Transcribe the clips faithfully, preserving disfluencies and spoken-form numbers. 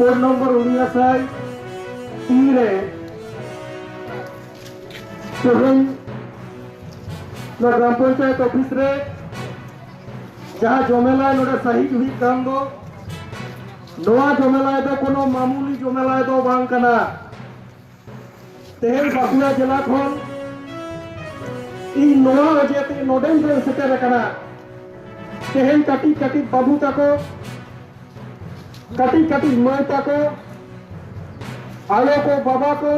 Phone number ᱩᱱᱤᱭᱟᱥᱟᱭ ᱛᱤᱱ ᱨᱮ ᱛᱮᱦᱮᱧ ᱱᱚᱣᱟ ᱜᱨᱟᱢ ᱯᱚᱧᱪᱟᱭᱮᱛ ᱚᱯᱷᱤᱥ ᱨᱮ ᱡᱟᱦᱟᱸ ᱡᱚᱢᱮᱞᱟᱭ ᱱᱚᱰᱮ ᱥᱟᱹᱦᱤ ᱦᱩᱭᱩᱜ ᱠᱟᱱ ᱫᱚ, ᱱᱚᱣᱟ ᱡᱚᱢᱮᱞᱟᱭ ᱫᱚ ᱠᱳᱱᱳ ᱢᱟᱢᱩᱞᱤ ᱡᱚᱢᱮᱞᱟᱭ ᱫᱚ ᱵᱟᱝ ᱠᱟᱱᱟ᱾ ᱛᱮᱦᱮᱧ ᱵᱟᱸᱠᱩᱲᱟ ᱡᱮᱞᱟ ᱠᱷᱚᱱ ᱤᱧ ᱱᱚᱣᱟ ᱚᱡᱮ ᱛᱮ ᱱᱚᱰᱮᱧ ᱫᱟᱹᱲ ᱥᱮᱴᱮᱨ ᱟᱠᱟᱱᱟ᱾ ᱛᱮᱦᱮᱧ ᱠᱟᱹᱴᱤᱡ ᱠᱟᱹᱴᱤᱡ ᱵᱟᱹᱵᱩ ᱛᱟᱠᱚ, ᱠᱟᱹᱴᱤᱡ ᱠᱟᱹᱴᱤᱡ ᱢᱟᱹᱭ ᱛᱟᱠᱚ, ᱟᱭᱳ ᱠᱚ, ᱵᱟᱵᱟ ᱠᱚ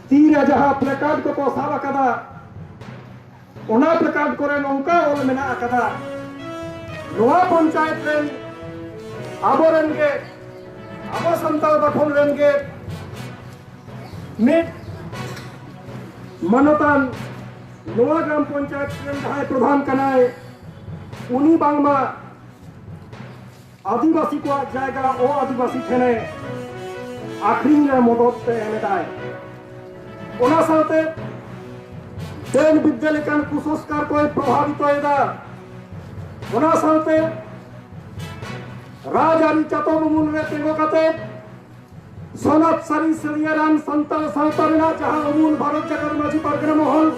ᱛᱤᱨᱮ ᱡᱟᱦᱟᱸ ᱯᱞᱮᱠᱟᱨᱰ ᱠᱚᱠᱚ ᱥᱟᱵ ᱟᱠᱟᱫᱟ, ᱚᱱᱟ ᱯᱞᱮᱠᱟᱨᱰ ᱠᱚᱨᱮ ᱱᱚᱝᱠᱟ ᱚᱞ ᱢᱮᱱᱟᱜ ᱟᱠᱟᱫᱟ, ᱱᱚᱣᱟ ᱯᱚᱧᱪᱟᱭᱮᱛ ᱨᱮᱱ ᱟᱵᱚᱨᱮᱱ ᱜᱮ, ᱟᱵᱚ ᱥᱟᱱᱛᱟᱲ ᱵᱟᱠᱷᱳᱞ ᱨᱮᱱ ᱜᱮ ᱢᱤᱫ ᱢᱟᱱᱚᱛᱟᱱ ᱱᱚᱣᱟ ᱜᱨᱟᱢ ᱯᱚᱧᱪᱟᱭᱮᱛ ᱨᱮᱱ ᱡᱟᱦᱟᱸᱭ ᱯᱨᱚᱫᱷᱟᱱ ᱠᱟᱱᱟᱭ, ᱩᱱᱤ ᱵᱟᱝᱢᱟ ᱟᱹᱫᱤᱵᱟᱹᱥᱤ ᱠᱚᱣᱟᱜ ᱡᱟᱭᱜᱟ ᱚ ᱟᱹᱫᱤᱵᱟᱹᱥᱤ ᱴᱷᱮᱱᱮ ᱟᱠᱷᱨᱤᱧ ᱨᱮ ᱢᱚᱫᱚᱫ ᱛᱮ ᱮᱢ ᱮᱫᱟᱭ᱾ ᱚᱱᱟ ᱥᱟᱶᱛᱮ ᱰᱟᱹᱱ ᱵᱤᱫᱽᱫᱟᱹ ᱞᱮᱠᱟᱱ ᱠᱩᱥᱚᱝᱥᱠᱟᱨ ᱠᱚᱭ ᱯᱨᱚᱵᱷᱟᱵᱤᱛᱚᱭᱮᱫᱟ᱾ ᱚᱱᱟ ᱥᱟᱶᱛᱮ ᱨᱟᱡᱽᱟᱹᱨᱤ ᱪᱟᱛᱚᱢ ᱩᱢᱩᱞ ᱨᱮ ᱛᱤᱸᱜᱩ ᱠᱟᱛᱮ ᱥᱚᱱᱚᱛ ᱥᱟᱹᱨᱤ ᱥᱟᱹᱨᱤᱭᱟᱹᱨᱟᱱ ᱥᱟᱱᱛᱟᱲ ᱥᱟᱶᱛᱟ ᱨᱮᱱᱟᱜ ᱡᱟᱦᱟᱸ ᱩᱢᱩᱞ ᱵᱷᱟᱨᱚᱛ ᱡᱟᱠᱟᱛ ᱢᱟᱹᱡᱷᱤ ᱯᱟᱨᱜᱟᱱᱟ ᱢᱚᱦᱚᱞ,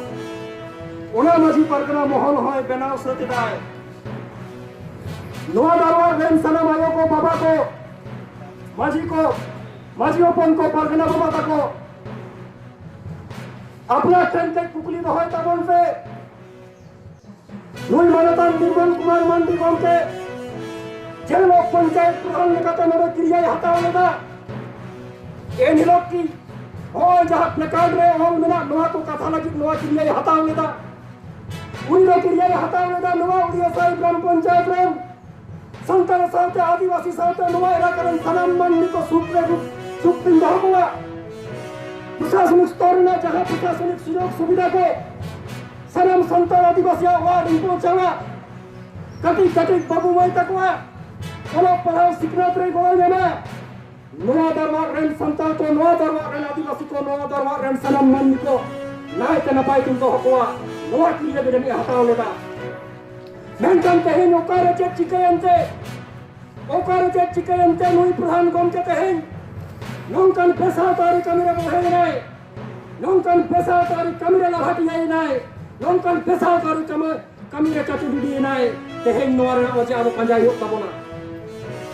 ᱚᱱᱟ ᱢᱟᱹᱡᱷᱤ ᱯᱟᱨᱜᱟᱱᱟ ᱢᱚᱦᱚᱞ ᱦᱚᱸᱭ ᱵᱮᱱᱟᱣ ᱥᱟᱹᱛ ᱮᱫᱟᱭ᱾ ᱱᱚᱣᱟ ᱫᱟᱨᱣᱟᱲ ᱨᱮᱱ ᱥᱟᱱᱟᱢ ᱟᱭᱳ ᱠᱚ, ᱵᱟᱵᱟ ᱠᱚ, ᱢᱟᱹᱡᱷᱤ ᱠᱚ, ᱢᱟᱹᱡᱷᱤ ᱦᱚᱯᱚᱱ ᱠᱚ, ᱯᱟᱨᱜᱟᱱᱟ ᱵᱟᱵᱟ ᱛᱟᱠᱚ, ᱟᱯᱱᱟᱨ ᱴᱷᱮᱱ ᱠᱟᱹᱡ ᱠᱩᱠᱞᱤ ᱫᱚᱦᱚᱭ ᱛᱟᱵᱚᱱ ᱯᱮ᱾ ᱱᱩᱭ ᱢᱟᱱᱚᱛᱟᱱ ᱱᱤᱨᱢᱚᱞ ᱠᱩᱢᱟᱨ ᱢᱟᱱᱰᱤ ᱜᱚᱢᱠᱮ ᱡᱮ ᱦᱤᱞᱳᱜ ᱯᱚᱧᱪᱟᱭᱮᱛ ᱯᱨᱚᱫᱷᱟᱱ ᱞᱮᱠᱟᱛᱮ ᱱᱚᱰᱮ ᱠᱤᱨᱤᱭᱟᱭ ᱦᱟᱛᱟᱣ ᱞᱮᱫᱟ, ᱮᱱ ᱦᱤᱞᱳᱜ ᱠᱤ ᱱᱚᱜᱼᱚᱭ ᱡᱟᱦᱟᱸ ᱯᱞᱮᱠᱟᱨᱰ ᱨᱮ ᱚᱞ ᱢᱮᱱᱟᱜ ᱱᱚᱣᱟ ᱠᱚ ᱠᱟᱛᱷᱟ ᱞᱟᱹᱜᱤᱫ ᱱᱚᱣᱟ ᱠᱤᱨᱤᱭᱟᱭ ᱦᱟᱛᱟᱣ ᱞᱮᱫᱟ? ᱩᱱᱤ ᱫᱚ ᱠᱤᱨᱤᱭᱟᱭ ᱦᱟᱛᱟᱣ ᱞᱮᱫᱟ ᱱᱚᱣᱟ ᱩᱲᱤᱭᱟᱥᱟᱭ ᱜᱨᱟᱢ ᱯᱚᱧᱪᱟᱭᱮᱛ ᱨᱮᱱ ᱥᱟᱱᱛᱟᱲ ᱥᱟᱶᱛᱮ ᱟᱹᱫᱤᱵᱟᱹᱥᱤ ᱥᱟᱶᱛᱮ ᱱᱚᱣᱟ ᱮᱞᱟᱠᱟ ᱨᱮᱱ ᱥᱟᱱᱟᱢ ᱢᱟᱹᱱᱢᱤ ᱠᱚ ᱥᱩᱠ ᱨᱮ, ᱥᱩᱠ ᱨᱤᱧ ᱫᱚᱦᱚ ᱠᱚᱣᱟ᱾ ᱯᱨᱚᱥᱟᱥᱚᱱᱤᱠ ᱥᱛᱚᱨ ᱨᱮᱱᱟᱜ ᱡᱟᱦᱟᱸ ᱯᱨᱚᱥᱟᱥᱚᱱᱤᱠ ᱥᱩᱡᱳᱜᱽ ᱥᱩᱵᱤᱫᱷᱟ ᱠᱚ ᱥᱟᱱᱟᱢ ᱥᱟᱱᱛᱟᱲ ᱟᱹᱫᱤᱵᱟᱹᱥᱤᱭᱟᱜ ᱚᱲᱟᱜ ᱨᱤᱧ ᱯᱳᱸᱪᱷᱟᱣᱟ᱾ ᱠᱟᱹᱴᱤᱡ ᱠᱟᱹᱴᱤᱡ ᱵᱟᱹᱵᱩ ᱢᱟᱹᱭ ᱛᱟᱠᱚᱣᱟᱜ ᱚᱞᱚᱜ ᱯᱟᱲᱦᱟᱣ ᱥᱤᱠᱷᱱᱟᱹᱛ ᱨᱮ ᱜᱚᱲᱚᱧ ᱮᱢᱟ᱾ ᱱᱚᱣᱟ ᱫᱟᱨᱣᱟᱜ ᱨᱮᱱ ᱥᱟᱱᱛᱟᱲ ᱠᱚ, ᱱᱚᱣᱟ ᱫᱟᱨᱣᱟᱜ ᱨᱮᱱ ᱟᱹᱫᱤᱵᱟᱹᱥᱤ ᱠᱚ, ᱱᱚᱣᱟ ᱫᱟᱨᱣᱟᱜ ᱨᱮᱱ ᱥᱟᱱᱟᱢ ᱢᱟᱹᱱᱢᱤ ᱠᱚ ᱱᱟᱭᱛᱮ ᱱᱟᱯᱟᱭ ᱛᱮᱧ ᱫᱚᱦᱚ ᱠᱚᱣᱟ, ᱱᱚᱣᱟ ᱠᱤᱨᱤᱭᱟᱹ ᱫᱚ ᱡᱟᱹᱱᱤᱡ ᱦᱟᱛᱟᱣ ᱞᱮᱫᱟ᱾ ᱢᱮᱱᱠᱷᱟᱱ ᱛᱮᱦᱮᱧ ᱚᱠᱟᱨᱮ ᱪᱮᱫ ᱪᱤᱠᱟᱹᱭᱮᱱ ᱛᱮ ᱚᱠᱟᱨᱮ ᱪᱮᱫ ᱪᱤᱠᱟᱹᱭᱮᱱ ᱛᱮ ᱱᱩᱭ ᱯᱨᱚᱫᱷᱟᱱ ᱜᱚᱢᱠᱮ ᱛᱮᱦᱮᱧ ᱱᱚᱝᱠᱟᱱ ᱵᱮᱥᱟᱶᱛᱟᱨᱤ ᱠᱟᱹᱢᱤ ᱨᱮ ᱵᱚᱦᱮᱞ ᱮᱱᱟᱭ, ᱱᱚᱝᱠᱟᱱ ᱵᱮᱥᱟᱶᱛᱟᱨᱤ ᱠᱟᱹᱢᱤ ᱨᱮ ᱞᱟᱦᱟᱴᱤᱭᱟᱭ ᱮᱱᱟᱭ, ᱱᱚᱝᱠᱟᱱ ᱵᱮᱥᱟᱶᱛᱟᱨᱤ ᱠᱟᱹᱢᱤ ᱠᱟᱹᱢᱤ ᱨᱮ ᱪᱟᱹᱴᱩ ᱜᱤᱰᱤᱭᱮᱱᱟᱭ᱾ ᱛᱮᱦᱮᱧ ᱱᱚᱣᱟ ᱨᱮᱱᱟᱜ ᱚᱡᱮ ᱟᱵᱚ ᱯᱟᱸᱡᱟᱭ ᱦᱩᱭᱩᱜ ᱛᱟᱵᱚᱱᱟ᱾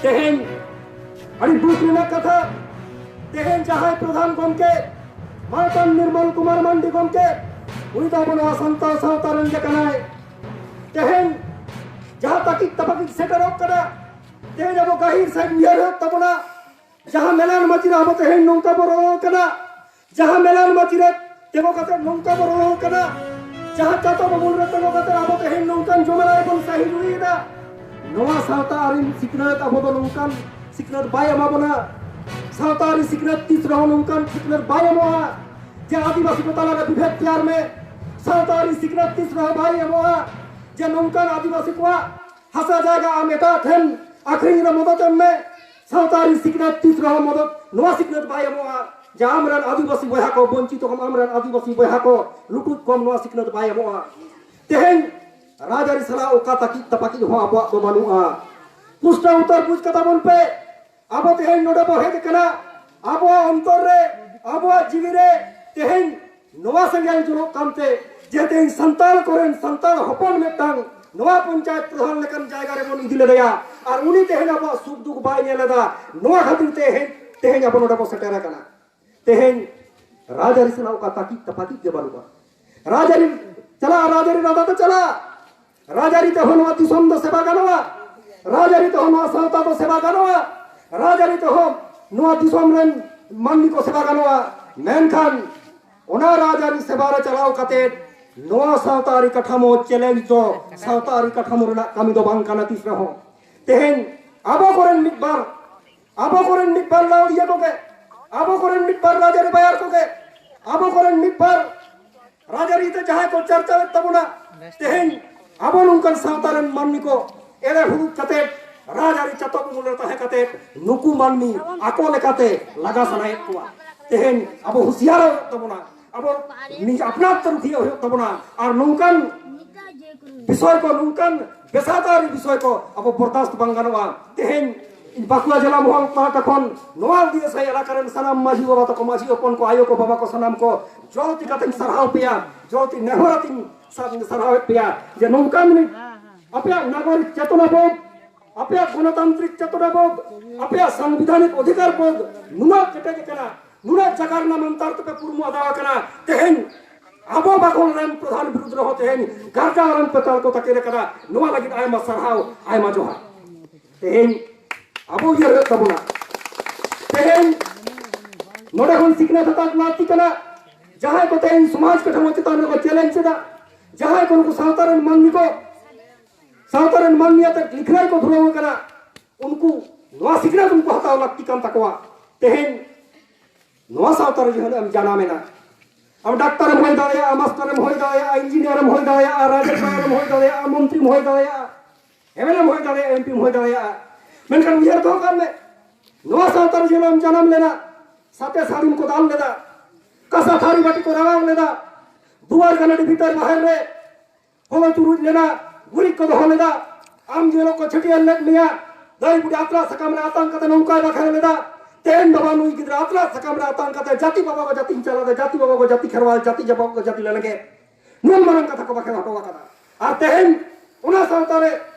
ᱛᱮᱦᱮᱧ ᱟᱹᱰᱤ ᱫᱩᱠ ᱨᱮᱱᱟᱜ ᱠᱟᱛᱷᱟ, ᱛᱮᱦᱮᱧ ᱡᱟᱦᱟᱸᱭ ᱯᱨᱚᱫᱷᱟᱱ ᱜᱚᱢᱠᱮ ᱢᱟᱱᱚᱛᱟᱱ ᱱᱤᱨᱢᱚᱞ ᱠᱩᱢᱟᱨ ᱢᱟᱱᱰᱤ ᱜᱚᱢᱠᱮ, ᱩᱱᱤ ᱫᱚ ᱟᱵᱚ ᱱᱚᱣᱟ ᱥᱟᱱᱛᱟᱲ ᱥᱟᱶᱛᱟ ᱨᱮᱱ ᱜᱮ ᱠᱟᱱᱟᱭ᱾ ᱛᱮᱦᱮᱧ ᱡᱟᱦᱟᱸ ᱛᱟᱹᱠᱤᱡ ᱛᱟᱯᱟᱠᱤᱡ ᱥᱮᱴᱮᱨᱚᱜ ᱠᱟᱱᱟ, ᱛᱮᱦᱮᱧ ᱟᱵᱚ ᱜᱟᱹᱦᱤᱨ ᱥᱟᱹᱦᱤᱡ ᱩᱭᱦᱟᱹᱨ ᱦᱩᱭᱩᱜ ᱛᱟᱵᱚᱱᱟ᱾ ᱡᱟᱦᱟᱸ ᱢᱮᱞᱟᱱ ᱢᱟᱹᱪᱤ ᱨᱮ ᱟᱵᱚ ᱛᱮᱦᱮᱧ ᱱᱚᱝᱠᱟ ᱵᱚ ᱨᱚᱲ ᱠᱟᱱᱟ, ᱡᱟᱦᱟᱸ ᱢᱮᱞᱟᱱ ᱢᱟᱹᱪᱤ ᱨᱮ ᱛᱤᱸᱜᱩ ᱠᱟᱛᱮ ᱱᱚᱝᱠᱟ ᱵᱚ ᱨᱚᱲ ᱠᱟᱱᱟ, ᱡᱟᱦᱟᱸ ᱪᱟᱛᱚᱢ ᱩᱢᱩᱞ ᱨᱮ ᱛᱤᱸᱜᱩ ᱠᱟᱛᱮ ᱟᱵᱚ ᱛᱮᱦᱮᱧ ᱱᱚᱝᱠᱟᱱ ᱡᱚᱢᱮᱞᱟᱭ ᱵᱚᱱ ᱥᱟᱹᱦᱤ ᱡᱩᱲᱤᱭᱮᱫᱟ, ᱱᱚᱣᱟ ᱥᱟᱶᱛᱟ ᱟᱹᱨᱤ ᱥᱤᱠᱷᱱᱟᱹᱛ ᱟᱵᱚ ᱫᱚ ᱱᱚᱝᱠᱟᱱ ᱥᱤᱠᱷᱱᱟᱹᱛ ᱵᱟᱭ ᱮᱢᱟ ᱵᱚᱱᱟ᱾ ᱥᱟᱶᱛᱟ ᱟᱹᱨᱤ ᱥᱤᱠᱷᱱᱟᱹᱛ ᱛᱤᱥ ᱨᱮᱦᱚᱸ ᱱᱚᱝᱠᱟᱱ ᱥᱤᱠᱷᱱᱟᱹᱛ ᱵᱟᱭ ᱮᱢᱚᱜᱼᱟ ᱡᱮ ᱟᱹᱫᱤᱵᱟᱹᱥᱤ ᱠᱚ ᱛᱟᱞᱟᱨᱮ ᱵᱤᱵᱷᱮᱫ ᱛᱮᱭᱟᱨ ᱢᱮ᱾ ᱥᱟᱶᱛᱟ ᱟᱹᱨᱤ ᱥᱤᱠᱷᱱᱟᱹᱛ ᱛᱤᱥ ᱨᱮᱦᱚᱸ ᱵᱟᱭ ᱮᱢᱚᱜᱼᱟ ᱡᱮ ᱱᱚᱝᱠᱟᱱ ᱟᱹᱫᱤᱵᱟᱹᱥᱤ ᱠᱚᱣᱟᱜ ᱦᱟᱥᱟ ᱡᱟᱭᱜᱟ ᱟᱢ ᱮᱴᱟᱜ ᱴᱷᱮᱱ ᱟᱹᱠᱷᱨᱤᱧ ᱨᱮ ᱢᱚᱫᱚᱫ ᱮᱢ ᱢᱮ᱾ ᱥᱟᱶᱛᱟ ᱟᱹᱨᱤ ᱥᱤᱠᱷᱱᱟᱹᱛ ᱛᱤᱥ ᱨᱮᱦᱚᱸ ᱢᱚᱫᱚᱫ, ᱱᱚᱣᱟ ᱥᱤᱠᱷᱱᱟᱹᱛ ᱵᱟᱭ ᱮᱢᱚᱜᱼᱟ ᱡᱮ ᱟᱢᱨᱮᱱ ᱟᱹᱫᱤᱵᱟᱹᱥᱤ ᱵᱚᱭᱦᱟ ᱠᱚ ᱵᱚᱧᱪᱤᱛ ᱠᱚᱢ, ᱟᱢᱨᱮᱱ ᱟᱹᱫᱤᱵᱟᱹᱥᱤ ᱵᱚᱭᱦᱟ ᱠᱚ ᱞᱩᱴᱩᱡ ᱠᱚᱢ, ᱱᱚᱣᱟ ᱥᱤᱠᱷᱱᱟᱹᱛ ᱵᱟᱭ ᱮᱢᱚᱜᱼᱟ᱾ ᱛᱮᱦᱮᱧ ᱨᱟᱡᱽᱟᱹᱨᱤ ᱥᱟᱞᱟᱜ ᱚᱠᱟ ᱛᱟᱹᱠᱤᱡ ᱛᱟᱯᱟᱠᱤᱡ ᱦᱚᱸ ᱟᱵᱚᱣᱟᱜ ᱫᱚ ᱵᱟᱹᱱᱩᱜᱼᱟ᱾ ᱯᱩᱥᱴᱟᱹᱣ ᱩᱛᱟᱹᱨ ᱵᱩᱡᱽ ᱠᱟᱛᱟ ᱵᱚᱱ ᱯᱮ, ᱟᱵᱚ ᱛᱮᱦᱮᱧ ᱱᱚᱰᱮ ᱵᱚ ᱦᱮᱡ ᱟᱠᱟᱱᱟ, ᱟᱵᱚᱣᱟᱜ ᱚᱱᱛᱚᱨ ᱨᱮ, ᱟᱵᱚᱣᱟᱜ ᱡᱤᱣᱤ ᱨᱮ ᱛᱮᱦᱮᱧ ᱱᱚᱣᱟ ᱥᱮᱸᱜᱮᱞ ᱡᱩᱞᱩᱜ ᱠᱟᱱᱛᱮ ᱡᱮ ᱛᱮᱦᱮᱧ ᱥᱟᱱᱛᱟᱲ ᱠᱚᱨᱮᱱ ᱥᱟᱱᱛᱟᱲ ᱦᱚᱯᱚᱱ ᱢᱤᱫᱴᱟᱝ ᱱᱚᱣᱟ ᱯᱚᱧᱪᱟᱭᱮᱛ ᱯᱨᱚᱫᱷᱟᱱ ᱞᱮᱠᱟᱱ ᱡᱟᱭᱜᱟ ᱨᱮᱵᱚᱱ ᱤᱫᱤ ᱞᱮᱫᱮᱭᱟ, ᱟᱨ ᱩᱱᱤ ᱛᱮᱦᱮᱧ ᱟᱵᱚᱣᱟᱜ ᱥᱩᱠ ᱫᱩᱠ ᱵᱟᱭ ᱧᱮᱞ ᱮᱫᱟ᱾ ᱱᱚᱣᱟ ᱠᱷᱟᱹᱛᱤᱨ ᱛᱮ ᱛᱮᱦᱮᱧ, ᱛᱮᱦᱮᱧ ᱟᱵᱚ ᱱᱚᱰᱮ ᱵᱚ ᱥᱮᱴᱮᱨ ᱟᱠᱟᱱᱟ᱾ ᱛᱮᱦᱮᱧ ᱨᱟᱡᱽᱟᱹᱨᱤ ᱥᱟᱞᱟᱜ ᱚᱠᱟ ᱛᱟᱹᱠᱤᱡ ᱛᱟᱯᱟᱠᱤᱡ ᱜᱮ ᱵᱟᱹᱱᱩᱜᱼᱟ᱾ ᱨᱟᱡᱽᱟᱹᱨᱤ ᱪᱟᱞᱟᱜᱼᱟ, ᱨᱟᱡᱽᱟᱹᱨᱤ ᱨᱟᱫᱟ ᱛᱮ ᱪᱟᱞᱟᱜᱼᱟ᱾ ᱨᱟᱡᱽᱟᱹᱨᱤ ᱛᱮᱦᱚᱸ ᱱᱚᱣᱟ ᱫᱤᱥᱚᱢ ᱫᱚ ᱥᱮᱵᱟ ᱜᱟᱱᱚᱜᱼᱟ, ᱨᱟᱡᱽᱟᱹᱨᱤ ᱛᱮᱦᱚᱸ ᱱᱚᱣᱟ ᱥᱟᱶᱛᱟ ᱫᱚ ᱥᱮᱵᱟ ᱜᱟᱱᱚᱜᱼᱟ, ᱨᱟᱡᱽᱟᱹᱨᱤ ᱛᱮᱦᱚᱸ ᱱᱚᱣᱟ ᱫᱤᱥᱚᱢ ᱨᱮᱱ ᱢᱟᱹᱱᱢᱤ ᱠᱚ ᱥᱮᱵᱟ ᱜᱟᱱᱚᱜᱼᱟ᱾ ᱢᱮᱱᱠᱷᱟᱱ ᱚᱱᱟ ᱨᱟᱡᱽᱟᱹᱨᱤ ᱥᱮᱵᱟ ᱨᱮ ᱪᱟᱞᱟᱣ ᱠᱟᱛᱮ ᱱᱚᱣᱟ ᱥᱟᱶᱛᱟ ᱟᱹᱨᱤ ᱠᱟᱴᱷᱟᱢᱳ ᱪᱮᱞᱮᱧᱡᱽ ᱫᱚ ᱥᱟᱶᱛᱟ ᱟᱹᱨᱤ ᱠᱟᱴᱷᱟᱢᱳ ᱨᱮᱱᱟᱜ ᱠᱟᱹᱢᱤ ᱫᱚ ᱵᱟᱝ ᱠᱟᱱᱟ ᱛᱤᱥ ᱨᱮᱦᱚᱸ᱾ ᱛᱮᱦᱮᱧ ᱟᱵᱚ ᱠᱚᱨᱮᱱ ᱢᱤᱫ ᱵᱟᱨ, ᱟᱵᱚ ᱠᱚᱨᱮᱱ ᱢᱤᱫ ᱵᱟᱨ ᱞᱟᱹᱣᱲᱤᱭᱟᱹ ᱠᱚᱜᱮ, ᱟᱵᱚ ᱠᱚᱨᱮᱱ ᱢᱤᱫ ᱵᱟᱨ ᱨᱟᱡᱽᱟᱹᱨᱤ ᱵᱟᱭᱟᱨ ᱠᱚᱜᱮ, ᱟᱵᱚ ᱠᱚᱨᱮᱱ ᱢᱤᱫ ᱵᱟᱨ ᱨᱟᱡᱽᱟᱹᱨᱤ ᱛᱮ ᱡᱟᱦᱟᱸᱭ ᱠᱚ ᱪᱟᱨᱪᱟᱣᱮᱫ ᱛᱟᱵᱚᱱᱟ, ᱛᱮᱦᱮᱧ ᱟᱵᱚ ᱱᱚᱝᱠᱟᱱ ᱥᱟᱶᱛᱟ ᱨᱮᱱ ᱢᱟᱹᱱᱢᱤ ᱠᱚ ᱮᱲᱮ ᱦᱩᱲᱩᱡ ᱠᱟᱛᱮ, ᱨᱟᱡᱽᱟᱹᱨᱤ ᱪᱟᱛᱚᱢ ᱩᱢᱩᱞ ᱨᱮ ᱛᱟᱦᱮᱸ ᱠᱟᱛᱮ ᱱᱩᱠᱩ ᱢᱟᱹᱱᱢᱤ ᱟᱠᱚ ᱞᱮᱠᱟᱛᱮ ᱞᱟᱜᱟ ᱥᱟᱱᱟᱭᱮᱫ ᱠᱚᱣᱟ᱾ ᱛᱮᱦᱮᱧ ᱟᱵᱚ ᱦᱩᱸᱥᱤᱭᱟᱨᱚᱜ ᱦᱩᱭᱩᱜ ᱛᱟᱵᱚᱱᱟ, ᱟᱵᱚ ᱱᱤᱡ ᱟᱯᱱᱟᱨ ᱛᱮ ᱨᱩᱠᱷᱤᱭᱟᱹ ᱦᱩᱭᱩᱜ ᱛᱟᱵᱚᱱᱟ᱾ ᱟᱨ ᱱᱚᱝᱠᱟᱱ ᱵᱤᱥᱚᱭ ᱠᱚ, ᱱᱚᱝᱠᱟᱱ ᱯᱮᱥᱟᱫᱟᱨᱤ ᱵᱤᱥᱚᱭ ᱠᱚ ᱟᱵᱚ ᱵᱚᱨᱫᱟᱥᱛ ᱵᱟᱝ ᱜᱟᱱᱚᱜᱼᱟ᱾ ᱛᱮᱦᱮᱧ ᱤᱧ ᱵᱟᱸᱠᱩᱲᱟ ᱡᱮᱞᱟ ᱢᱚᱦᱚᱞ ᱯᱟᱦᱴᱟ ᱠᱷᱚᱱ ᱱᱚᱣᱟ ᱩᱫᱤᱭᱟᱹ ᱥᱟᱹᱭ ᱮᱞᱟᱠᱟ ᱨᱮᱱ ᱥᱟᱱᱟᱢ ᱢᱟᱹᱡᱷᱤ ᱵᱟᱵᱟ ᱛᱟᱠᱚ, ᱢᱟᱹᱡᱷᱤ ᱦᱚᱯᱚᱱ ᱠᱚ, ᱟᱭᱳ ᱠᱚ, ᱵᱟᱵᱟ ᱠᱚ, ᱥᱟᱱᱟᱢ ᱠᱚ ᱡᱚᱦᱚᱨ ᱛᱤ ᱠᱟᱛᱮᱧ ᱥᱟᱨᱦᱟᱣ ᱯᱮᱭᱟ, ᱡᱚᱦᱚᱨ ᱛᱤ ᱱᱮᱦᱚᱨ ᱟᱛᱤᱧ ᱥᱟᱨᱦᱟᱣᱮᱫ ᱯᱮᱭᱟ ᱡᱮ ᱱᱚᱝᱠᱟᱱ ᱢᱤᱫ ᱟᱯᱮᱭᱟᱜ ᱱᱟᱜᱚᱨᱤᱠ ᱪᱮᱛᱚᱱᱟ ᱵᱳᱫᱷ, ᱟᱯᱮᱭᱟᱜ ᱜᱚᱱᱚᱛᱟᱱᱛᱨᱤᱠ ᱪᱮᱛᱚᱱᱟ ᱵᱳᱫᱷ, ᱟᱯᱮᱭᱟᱜ ᱥᱟᱝᱵᱤᱫᱷᱟᱱᱤᱠ ᱚᱫᱷᱤᱠᱟᱨ ᱵᱳᱫᱷ ᱱᱩᱱᱟᱹᱜ ᱠᱮᱴᱮᱡ ᱟᱠᱟᱱᱟ, ᱱᱩᱱᱟᱹᱜ ᱡᱟᱭᱜᱟ ᱨᱮᱱᱟᱜ ᱢᱟᱱᱛᱟᱨ ᱛᱮᱯᱮ ᱯᱩᱨᱢᱩ ᱟᱫᱟᱣ ᱟᱠᱟᱱᱟ᱾ ᱛᱮᱦᱮᱧ ᱟᱵᱚ ᱵᱟᱠᱷᱳᱞ ᱨᱮᱱ ᱯᱨᱚᱫᱷᱟᱱ ᱵᱤᱨᱩᱫᱷ ᱨᱮᱦᱚᱸ ᱛᱮᱦᱮᱧ ᱜᱟᱨᱡᱟᱱ ᱨᱮᱱ ᱯᱮ ᱛᱟᱞ ᱠᱚ ᱛᱟᱠᱮᱨ ᱟᱠᱟᱱᱟ᱾ ᱱᱚᱣᱟ ᱞᱟᱹᱜᱤᱫ ᱟᱭᱢᱟ ᱥᱟᱨᱦᱟᱣ, ᱟᱭᱢᱟ ᱡᱚᱦᱟᱨ᱾ ᱛᱮᱦᱮᱧ ᱟᱵᱚ ᱩᱭᱦᱟᱹᱨ ᱦᱩᱭᱩᱜ ᱛᱟᱵᱚᱱᱟ, ᱛᱮᱦᱮᱧ ᱱᱚᱰᱮ ᱠᱷᱚᱱ ᱥᱤᱠᱷᱱᱟᱹᱛ ᱦᱟᱛᱟᱣ ᱞᱟᱹᱠᱛᱤ ᱠᱟᱱᱟ᱾ ᱡᱟᱦᱟᱸᱭ ᱠᱚ ᱛᱮᱦᱮᱧ ᱥᱚᱢᱟᱡᱽ ᱠᱟᱴᱷᱟᱢᱳ ᱪᱮᱛᱟᱱ ᱨᱮᱠᱚ ᱪᱮᱞᱮᱧᱡᱽ ᱮᱫᱟ, ᱡᱟᱦᱟᱸᱭ ᱠᱚ ᱱᱩᱠᱩ ᱥᱟᱶᱛᱟ ᱨᱮᱱ ᱢᱟᱹᱱᱢᱤ ᱠᱚ, ᱥᱟᱶᱛᱟ ᱨᱮᱱ ᱢᱟᱹᱱᱢᱤ ᱟᱛᱮ ᱞᱤᱠᱷᱱᱟᱹᱭ ᱠᱚ ᱫᱷᱩᱨᱟᱹᱣ ᱟᱠᱟᱱᱟ, ᱩᱱᱠᱩ ᱱᱚᱣᱟ ᱥᱤᱠᱷᱱᱟᱹᱛ ᱩᱱᱠᱩ ᱦᱟᱛᱟᱣ ᱞᱟᱹᱠᱛᱤ ᱠᱟᱱ ᱛᱟᱠᱚᱣᱟ᱾ ᱛᱮᱦᱮᱧ ᱱᱚᱣᱟ ᱥᱟᱶᱛᱟ ᱨᱮ ᱡᱟᱦᱟᱸ ᱮᱢ ᱡᱟᱱᱟᱢ ᱮᱱᱟ, ᱟᱢ ᱰᱟᱠᱛᱟᱨ ᱮᱢ ᱦᱩᱭ ᱫᱟᱲᱮᱭᱟᱜᱼᱟ, ᱢᱟᱥᱴᱟᱨ ᱮᱢ ᱦᱩᱭ ᱫᱟᱲᱮᱭᱟᱜᱼᱟ, ᱤᱧᱡᱤᱱᱤᱭᱟᱨ ᱮᱢ ᱦᱩᱭ ᱫᱟᱲᱮᱭᱟᱜᱼᱟ, ᱨᱟᱡᱽ ᱮᱢ ᱦᱩᱭ ᱫᱟᱲᱮᱭᱟᱜᱼᱟ, ᱢᱚᱱᱛᱨᱤᱢ ᱦᱩᱭ ᱫᱟᱲᱮᱭᱟᱜᱼᱟ, ᱮᱢᱮᱞᱮ ᱮᱢ ᱦᱩᱭ ᱫᱟᱲᱮᱭᱟᱜᱼᱟ, ᱮᱢᱯᱤᱢ ᱦᱩᱭ ᱫᱟᱲᱮᱭᱟᱜᱼᱟ᱾ ᱢᱮᱱᱠᱷᱟᱱ ᱩᱭᱦᱟᱹᱨ ᱫᱚᱦᱚ ᱠᱟᱜ ᱢᱮ, ᱱᱚᱣᱟ ᱥᱟᱶᱛᱟ ᱨᱮ ᱡᱟᱦᱟᱸ ᱮᱢ ᱡᱟᱱᱟᱢ ᱞᱮᱱᱟ, ᱥᱟᱛᱮ ᱥᱟᱹᱲᱤᱢ ᱠᱚ ᱫᱟᱞ ᱞᱮᱫᱟ, ᱠᱟᱸᱥᱟ ᱛᱷᱟᱹᱨᱤ ᱵᱟᱹᱴᱤ ᱠᱚ ᱨᱟᱣᱟᱣ ᱞᱮᱫᱟ, ᱫᱩᱣᱟᱨ ᱜᱟᱱᱟᱰᱤ ᱵᱷᱤᱛᱟᱹᱨ ᱵᱟᱦᱮᱨ ᱨᱮ ᱦᱚᱲ ᱛᱩᱨᱩᱡ ᱞᱮᱱᱟ, ᱜᱩᱨᱤᱡ ᱠᱚ ᱫᱚᱦᱚ ᱞᱮᱫᱟ, ᱟᱢ ᱡᱮ ᱦᱤᱞᱳᱜ ᱠᱚ ᱪᱷᱟᱹᱴᱭᱟᱹᱨ ᱞᱮᱫ ᱢᱮᱭᱟ, ᱫᱟᱹᱭ ᱵᱩᱰᱷᱤ ᱟᱛᱨᱟ ᱥᱟᱠᱟᱢ ᱨᱮ ᱟᱛᱟᱝ ᱠᱟᱛᱮ ᱱᱚᱝᱠᱟᱭ ᱵᱟᱠᱷᱮᱲ ᱞᱮᱫᱟ, ᱛᱮᱦᱮᱧ ᱵᱟᱵᱟ ᱱᱩᱭ ᱜᱤᱫᱽᱨᱟᱹ ᱟᱛᱨᱟ ᱥᱟᱠᱟᱢ ᱨᱮ ᱟᱛᱟᱝ ᱠᱟᱛᱮ ᱡᱟᱹᱛᱤ ᱵᱟᱵᱟ ᱠᱚ ᱡᱟᱹᱛᱤᱧ ᱪᱟᱞᱟᱣ ᱮᱫᱟ, ᱡᱟᱹᱛᱤ ᱵᱟᱵᱟ ᱠᱚ ᱡᱟᱹᱛᱤ ᱠᱷᱮᱨᱣᱟᱞ, ᱡᱟᱹᱛᱤ ᱵᱟᱵᱟ ᱠᱚ ᱡᱟᱹᱛᱤ ᱞᱮᱱᱜᱮ, ᱱᱩᱱ ᱢᱟᱨᱟᱝ ᱠᱟᱛᱷᱟ ᱠᱚ ᱵᱟᱠᱷᱮᱲ ᱦᱚᱴᱚ ᱟᱠᱟᱫᱟ᱾ ᱟᱨ ᱛᱮᱦᱮᱧ ᱚᱱᱟ ᱥᱟᱶᱛᱟ ᱨᱮ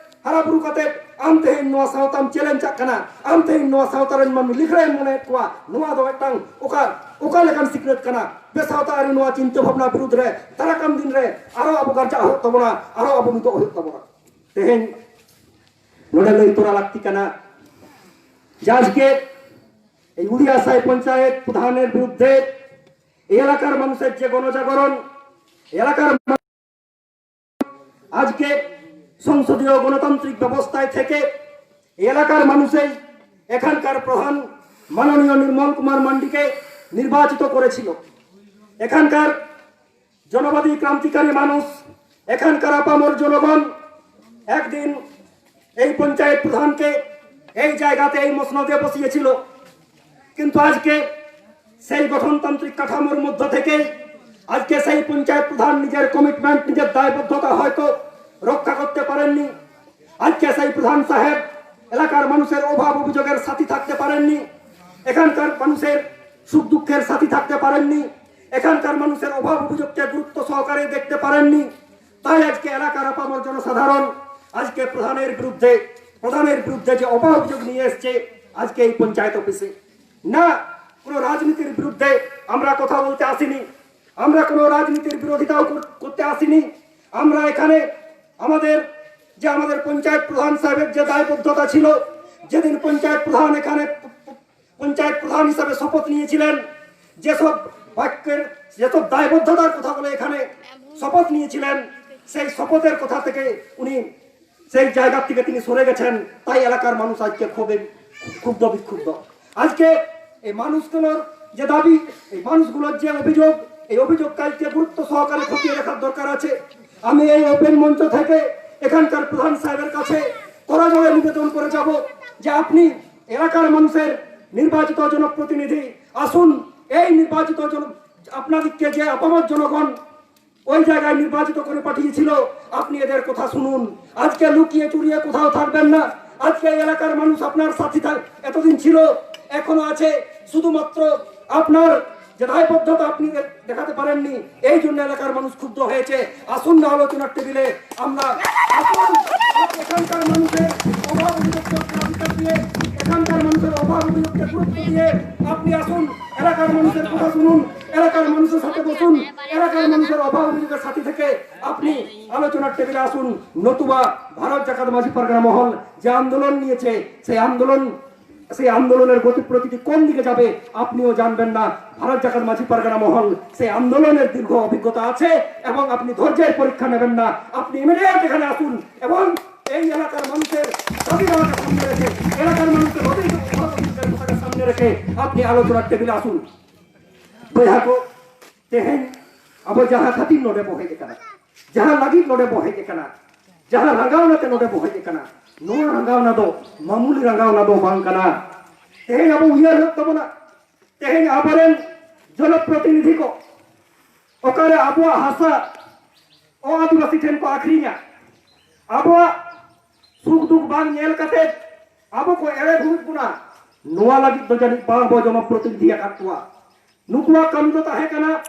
ᱦᱟᱨᱟ ᱵᱩᱨᱩ ᱠᱟᱛᱮ ᱟᱢ ᱛᱮᱦᱮᱧ ᱱᱚᱣᱟ ᱥᱟᱶᱛᱟᱢ ᱪᱮᱞᱮᱧᱡᱽ ᱟᱜ ᱠᱟᱱᱟ, ᱟᱢ ᱛᱮᱦᱮᱧ ᱱᱚᱣᱟ ᱥᱟᱶᱛᱟ ᱨᱮᱱ ᱢᱟᱹᱱᱢᱤ ᱞᱤᱠᱷᱲᱟᱭ ᱢᱚᱱᱮᱭᱮᱫ ᱠᱚᱣᱟ, ᱱᱚᱣᱟ ᱫᱚ ᱢᱤᱫᱴᱟᱝ ᱚᱠᱟ, ᱚᱠᱟ ᱞᱮᱠᱟᱱ ᱥᱤᱠᱷᱱᱟᱹᱛ ᱠᱟᱱᱟ? ᱵᱮᱥᱟᱶᱛᱟ ᱟᱹᱨᱤ ᱱᱚᱣᱟ ᱪᱤᱱᱛᱟᱹ ᱵᱷᱟᱵᱽᱱᱟ ᱵᱤᱨᱩᱫᱽ ᱨᱮ ᱫᱟᱨᱟ ᱠᱟᱱ ᱫᱤᱱ ᱨᱮ ᱟᱨᱚ ᱟᱵᱚ ᱜᱟᱨᱡᱟᱜ ᱦᱩᱭᱩᱜ ᱛᱟᱵᱚᱱᱟ, ᱟᱨᱚ ᱟᱵᱚ ᱢᱤᱫᱚᱜ ᱦᱩᱭᱩᱜ ᱛᱟᱵᱚᱱᱟ᱾ ᱛᱮᱦᱮᱧ ᱱᱚᱰᱮ ᱞᱟᱹᱭ ᱛᱚᱨᱟ ᱞᱟᱹᱠᱛᱤ ᱠᱟᱱᱟ, ᱡᱟᱡᱽ ᱜᱮ এই উড়িয়া সাই পঞ্চায়েত প্রধানের বিরুদ্ধে এই এলাকার মানুষের যে গণজাগরণ, এলাকার আজকে সংসদীয় গণতান্ত্রিক ব্যবস্থায় থেকে এলাকার মানুষই এখানকার প্রধান মাননীয় নির্মল কুমার মান্ডিকে নির্বাচিত করেছিল। এখানকার জনবাদী ক্রান্তিকারী মানুষ, এখানকার আপামর জনগণ একদিন এই পঞ্চায়েত প্রধানকে এই জায়গাতে, এই মসনদে বসিয়েছিল। কিন্তু আজকে সেই গঠনতান্ত্রিক কাঠামোর মধ্য থেকে আজকে সেই পঞ্চায়েত প্রধান নিজের কমিটমেন্ট, নিজের দায়বদ্ধতা হয়তো রক্ষা করতে পারেননি। আজকে সেই প্রধান সাহেব এলাকার মানুষের অভাব অভিযোগের সাথী থাকতে পারেননি, এখানকার মানুষের সুখ দুঃখের সাথী থাকতে পারেননি, এখানকার মানুষের অভাব অভিযোগকে গুরুত্ব সহকারে দেখতে পারেননি। তাই আজকে এলাকার আপামর জনসাধারণ আজকে প্রধানের বিরুদ্ধে প্রধানের বিরুদ্ধে যে অভাব অভিযোগ নিয়ে এসছে আজকে এই পঞ্চায়েত অফিসে। না, কোনো রাজনীতির বিরুদ্ধে আমরা কথা বলতে আসিনি, আমরা কোনো রাজনীতির বিরোধিতাও কর- করতে আসিনি। আমরা এখানে আমাদের যে আমাদের পঞ্চায়েত প্রধান সাহেবের যে দায়বদ্ধতা ছিল, যেদিন পঞ্চায়েত প্রধান এখানে প- প- পঞ্চায়েত প্রধান হিসাবে শপথ নিয়েছিলেন, যেসব বাক্যের যেসব দায়বদ্ধতার কথা বলে এখানে শপথ নিয়েছিলেন, সেই শপথের কথা থেকে উনি সেই জায়গা থেকে তিনি সরে গেছেন। তাই এলাকার মানুষ আজকে ক্ষোভে ক্ষুব্ধ বিক্ষুব্ধ। আজকে এই মানুষগুলোর যে দাবি, এই মানুষগুলোর যে অভিযোগ, এই অভিযোগ কালকে গুরুত্ব সহকারে খতিয়ে দেখার দরকার আছে। আমি এই ওপেন মঞ্চ থেকে এখানকার প্রধান সাহেবের কাছে করা জোরে নিবেদন করে যাব যে আপনি এলাকার মানুষের নির্বাচিত জনপ্রতিনিধি, আসুন এই নির্বাচিত জন আপনাদেরকে যে আপামর জনগণ ওই জায়গায় নির্বাচিত করে পাঠিয়েছিল, আপনি এদের কথা শুনুন। আজকে লুকিয়ে চুরিয়ে কোথাও থাকবেন না। আজকে এই এলাকার মানুষ আপনার সাথী থাক- এতদিন ছিল, এখনো আছে। শুধুমাত্র আপনার যে দায়বদ্ধতা আপনি দে- দেখাতে পারেননি, এই জন্য এলাকার মানুষ ক্ষুব্ধ হয়েছে। আসুন না আলোচনার টেবিলে আমরা, আসুন, এখানকার মানুষের অভাব অভিযোগকে অগ্রাধিকার দিয়ে, এখানকার মানুষের অভাব অভিযোগকে গুরুত্ব দিয়ে আপনি আসুন, এলাকার মানুষের কথা শুনুন, এলাকার মানুষের সাথে বসুন, এলাকার মানুষের অভাব অভিযোগের সাথী থেকে আপনি আলোচনার টেবিলে আসুন। নতুবা ভারত জাকাত মাঝি পারগানা মহল যে আন্দোলন নিয়েছে, সেই আন্দোলন সেই আন্দোলনের গতি প্রকৃতি কোন দিকে যাবে আপনিও জানবেন না। ভারত জাকাত মাঝি পারগানা মহল সেই আন্দোলনের দীর্ঘ অভিজ্ঞতা আছে এবং আপনি ধৈর্যের পরীক্ষা নেবেন না। আপনি ইমিডিয়েট এখানে আসুন এবং এই এলাকার মানুষের দাবি দাওয়াকে সামনে রেখে, এলাকার মানুষের অধিক অধিকারের কথাকে সামনে রেখে আপনি আলোচনার টেবিলে আসুন। ᱵᱚᱭᱦᱟ ᱠᱚ, ᱛᱮᱦᱮᱧ ᱟᱵᱚ ᱡᱟᱦᱟᱸ ᱠᱷᱟᱹᱛᱤᱨ ᱱᱚᱰᱮ ᱵᱚ ᱦᱮᱡ ᱟᱠᱟᱱᱟ, ᱡᱟᱦᱟᱸ ᱞᱟᱹᱜᱤᱫ ᱱᱚᱰᱮ ᱵᱚ ᱦᱮᱡ ᱟᱠᱟᱱᱟ, ᱡᱟᱦᱟᱸ ᱨᱟᱸᱜᱟᱣᱱᱟ ᱛᱮ ᱱᱚᱰᱮ ᱵᱚ ᱦᱮᱡ ᱟᱠᱟᱱᱟ, ᱱᱚᱣᱟ ᱨᱟᱸᱜᱟᱣᱱᱟ ᱫᱚ ᱢᱟᱢᱩᱞᱤ ᱨᱟᱸᱜᱟᱣᱱᱟ ᱫᱚ ᱵᱟᱝ ᱠᱟᱱᱟ᱾ ᱛᱮᱦᱮᱧ ᱟᱵᱚ ᱩᱭᱦᱟᱹᱨ ᱦᱩᱭᱩᱜ ᱛᱟᱵᱚᱱᱟ, ᱛᱮᱦᱮᱧ ᱟᱵᱚᱨᱮᱱ ᱡᱚᱱᱚᱯᱨᱚᱛᱤᱱᱤᱫᱷᱤ ᱠᱚ ᱚᱠᱟᱨᱮ ᱟᱵᱚᱣᱟᱜ ᱦᱟᱥᱟ ᱚ ᱟᱹᱫᱤᱵᱟᱹᱥᱤ ᱴᱷᱮᱱ ᱠᱚ ᱟᱹᱠᱷᱨᱤᱧᱟ, ᱟᱵᱚᱣᱟᱜ ᱥᱩᱠ ᱫᱩᱠ ᱵᱟᱝ ᱧᱮᱞ ᱠᱟᱛᱮ ᱟᱵᱚ ᱠᱚ ᱮᱲᱮ ᱵᱷᱩᱲᱩᱡ ᱵᱚᱱᱟ, ᱱᱚᱣᱟ ᱞᱟᱹᱜᱤᱫ ᱫᱚ ᱡᱟᱹᱱᱤᱡ ᱵᱟᱝ ᱵᱚ ᱡᱚᱱᱚ ᱯᱨᱚᱛᱤᱱᱤᱫᱷᱤ ᱟᱠᱟᱫ ᱠᱚᱣᱟ᱾ ᱱᱩᱠᱩᱣᱟᱜ ᱠᱟᱹᱢᱤ ᱫᱚ ᱛᱟᱦᱮᱸ ᱠᱟᱱᱟ,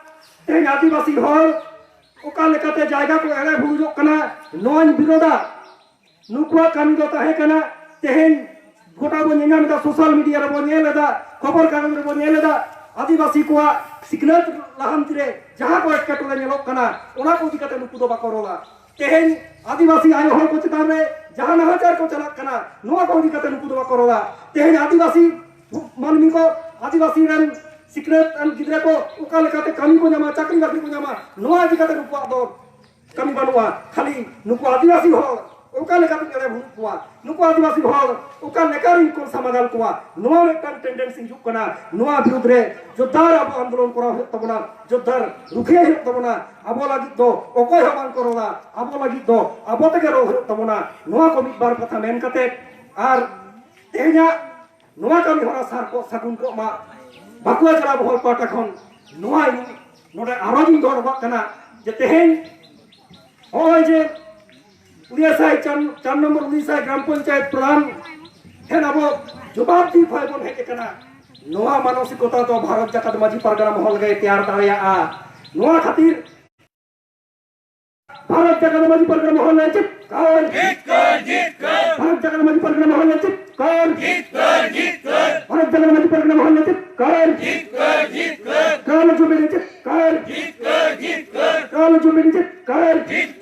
ᱛᱮᱦᱮᱧ ᱟᱹᱫᱤᱵᱟᱹᱥᱤ ᱦᱚᱲ ᱚᱠᱟ ᱞᱮᱠᱟᱛᱮ ᱡᱟᱭᱜᱟ ᱠᱚ ᱮᱲᱮ ᱵᱷᱩᱲᱩᱡᱚᱜ ᱠᱟᱱᱟ, ᱱᱚᱣᱟᱧ ᱵᱤᱨᱳᱫᱟ᱾ ᱱᱩᱠᱩᱣᱟᱜ ᱠᱟᱹᱢᱤ ᱫᱚ ᱛᱟᱦᱮᱸ ᱠᱟᱱᱟ, ᱛᱮᱦᱮᱧ ᱜᱚᱴᱟ ᱵᱚ ᱧᱮᱧᱟᱢ ᱮᱫᱟ, ᱥᱳᱥᱟᱞ ᱢᱤᱰᱤᱭᱟ ᱨᱮᱵᱚ ᱧᱮᱞ ᱮᱫᱟ, ᱠᱷᱚᱵᱚᱨ ᱠᱟᱜᱚᱡᱽ ᱨᱮᱵᱚ ᱧᱮᱞ ᱮᱫᱟ, ᱟᱹᱫᱤᱵᱟᱹᱥᱤ ᱠᱚᱣᱟᱜ ᱥᱤᱠᱷᱱᱟᱹᱛ ᱞᱟᱦᱟᱱᱛᱤ ᱨᱮ ᱡᱟᱦᱟᱸ ᱠᱚ ᱮᱴᱠᱮᱴᱚᱬᱮ ᱧᱮᱞᱚᱜ ᱠᱟᱱᱟ, ᱚᱱᱟ ᱠᱚ ᱤᱫᱤ ᱠᱟᱛᱮ ᱱᱩᱠᱩ ᱫᱚ ᱵᱟᱠᱚ ᱨᱚᱲᱟ᱾ ᱛᱮᱦᱮᱧ ᱟᱹᱫᱤᱵᱟᱹᱥᱤ ᱟᱭᱳ ᱦᱚᱲ ᱠᱚ ᱪᱮᱛᱟᱱ ᱨᱮ ᱡᱟᱦᱟᱸ ᱱᱟᱦᱟᱪᱟᱨ ᱠᱚ ᱪᱟᱞᱟᱜ ᱠᱟᱱᱟ, ᱱᱚᱣᱟ ᱠᱚ ᱤᱫᱤ ᱠᱟᱛᱮ ᱱᱩᱠᱩ ᱫᱚ ᱵᱟᱠᱚ ᱨᱚᱲᱟ᱾ ᱛᱮᱦᱮᱧ ᱟᱹᱫᱤᱵᱟᱹᱥᱤ ᱢᱟᱹᱱᱢᱤ ᱠᱚ, ᱟᱹᱫᱤᱵᱟᱹᱥᱤ ᱨᱮᱱ ᱥᱤᱠᱷᱱᱟᱹᱛ ᱟᱱ ᱜᱤᱫᱽᱨᱟᱹ ᱠᱚ ᱚᱠᱟ ᱞᱮᱠᱟᱛᱮ ᱠᱟᱹᱢᱤ ᱠᱚ ᱧᱟᱢᱟ, ᱪᱟᱹᱠᱨᱤ ᱵᱟᱹᱠᱨᱤ ᱠᱚ ᱧᱟᱢᱟ, ᱱᱚᱣᱟ ᱤᱫᱤ ᱠᱟᱛᱮ ᱱᱩᱠᱩᱣᱟᱜ ᱫᱚ ᱠᱟᱹᱢᱤ ᱵᱟᱹᱱᱩᱜᱼᱟ᱾ ᱠᱷᱟᱹᱞᱤ ᱱᱩᱠᱩ ᱟᱹᱫᱤᱵᱟᱹᱥᱤ ᱦᱚᱲ ᱚᱠᱟ ᱞᱮᱠᱟᱛᱮ ᱮᱲᱮ ᱵᱷᱩᱲᱩᱡ ᱠᱚᱣᱟ, ᱱᱩᱠᱩ ᱟᱹᱫᱤᱵᱟᱹᱥᱤ ᱦᱚᱲ ᱚᱠᱟ ᱞᱮᱠᱟᱨᱤᱧ ᱠᱚᱞᱥᱟ ᱢᱟᱜᱟᱞ ᱠᱚᱣᱟ, ᱱᱚᱣᱟ ᱢᱤᱫᱴᱟᱝ ᱴᱮᱱᱰᱮᱱᱥᱤ ᱦᱤᱡᱩᱜ ᱠᱟᱱᱟ᱾ ᱱᱚᱣᱟ ᱵᱤᱨᱩᱫᱽ ᱨᱮ ᱡᱳᱨᱫᱟᱨ ᱟᱵᱚ ᱟᱱᱫᱳᱞᱚᱱ ᱠᱚᱨᱟᱣ ᱦᱩᱭᱩᱜ ᱛᱟᱵᱚᱱᱟ, ᱡᱳᱨᱫᱟᱨ ᱨᱩᱠᱷᱤᱭᱟᱹ ᱦᱩᱭᱩᱜ ᱛᱟᱵᱚᱱᱟ᱾ ᱟᱵᱚ ᱞᱟᱹᱜᱤᱫ ᱫᱚ ᱚᱠᱚᱭ ᱦᱚᱸ ᱵᱟᱝ ᱠᱚ ᱨᱚᱲᱟ, ᱟᱵᱚ ᱞᱟᱹᱜᱤᱫ ᱫᱚ ᱟᱵᱚ ᱛᱮᱜᱮ ᱨᱚᱲ ᱦᱩᱭᱩᱜ ᱛᱟᱵᱚᱱᱟ᱾ ᱱᱚᱣᱟ ᱠᱚ ᱢᱤᱫ ᱵᱟᱨ ᱠᱟᱛᱷᱟ ᱢᱮᱱ ᱠᱟᱛᱮ, ᱟᱨ ᱛᱮᱦᱮᱧᱟᱜ ᱱᱚᱣᱟ ᱠᱟᱹᱢᱤ ᱦᱚᱨᱟ ᱥᱟᱨ ᱠᱚ ᱥᱟᱹᱜᱩᱱ ᱠᱚᱜ ᱢᱟ᱾ ᱵᱟᱸᱠᱩᱲᱟ ᱡᱮᱞᱟ ᱵᱚᱦᱚᱞ ᱯᱟᱦᱴᱟ ᱠᱷᱚᱱ ᱱᱚᱣᱟ ᱤᱧ ᱱᱚᱰᱮ ᱟᱨᱚᱡᱽ ᱤᱧ ᱫᱚᱦᱚ ᱠᱟᱜ ᱠᱟᱱᱟ ᱡᱮ ᱛᱮᱦᱮᱧ ᱱᱚᱜᱼᱚᱭ ᱡᱮ ᱩᱲᱤᱭᱟᱥᱟᱭ ᱪᱟᱨ, ᱪᱟᱨ ᱱᱚᱢᱵᱚᱨ ᱩᱲᱤᱭᱟᱥᱟᱭ ᱜᱨᱟᱢ ᱯᱚᱧᱪᱟᱭᱮᱛ ᱯᱨᱚᱫᱷᱟᱱ ᱴᱷᱮᱱ ᱟᱵᱚ ᱡᱚᱵᱟᱵ ᱫᱤ ᱵᱷᱟᱭ ᱵᱚᱱ ᱦᱮᱡ ᱟᱠᱟᱱᱟ, ᱱᱚᱣᱟ ᱢᱟᱱᱚᱥᱤᱠᱚᱛᱟ ᱫᱚ ᱵᱷᱟᱨᱚᱛ ᱡᱟᱠᱟᱛ ᱢᱟᱹᱡᱷᱤ ᱯᱟᱨᱜᱟᱱᱟ ᱢᱚᱦᱚᱞ ᱜᱮ ᱛᱮᱭᱟᱨ ᱫᱟᱲᱮᱭᱟᱜᱼᱟ᱾ ᱱᱚᱣᱟ ᱠᱷᱟᱹᱛᱤᱨ ᱵᱷᱟᱨᱚᱛ ᱡᱟᱠᱟᱛ ᱢᱟᱹᱡᱷᱤ ᱯᱟᱨᱜᱟᱱᱟ ᱢᱚᱦᱚᱞ ᱞᱮ ᱪᱤᱛᱠᱟᱹᱨ, ᱡᱤᱛᱠᱟᱹᱨ, ᱡᱤᱛᱠᱟᱹᱨ᱾ ᱵᱷᱟᱨᱚᱛ ᱡᱟᱠᱟᱛ ᱢᱟᱹᱡᱷᱤ ᱯᱟᱨᱜᱟᱱᱟ ᱢᱚᱦᱚᱞ ᱞᱮ ᱪᱤᱛᱠᱟᱹᱨ, ᱡᱤᱛᱠᱟᱹᱨ, ᱡᱤᱛᱠᱟᱹᱨ᱾ ᱵᱷᱟᱨᱚᱛ ᱡᱟᱠᱟᱛ ᱢᱟᱹᱡᱷᱤ ᱯᱟᱨᱜᱟᱱᱟ ᱢᱚᱦᱚᱞ ᱞᱮ ᱪᱤᱛᱠᱟᱹᱨ, ᱡᱤᱛᱠᱟᱹᱨ, ᱡᱤᱛᱠᱟᱹᱨ᱾ ᱠᱟᱞ ᱡᱩᱵᱤᱞᱤ ᱪᱤᱛᱠᱟᱹᱨ, ᱡᱤᱛᱠᱟᱹᱨ, ᱡᱤᱛᱠᱟᱹᱨ᱾ ᱠᱟᱞ ᱡᱩᱵᱤᱞᱤ ᱪᱤᱛᱠᱟᱹᱨ, ᱡᱤᱛᱠᱟᱹᱨ᱾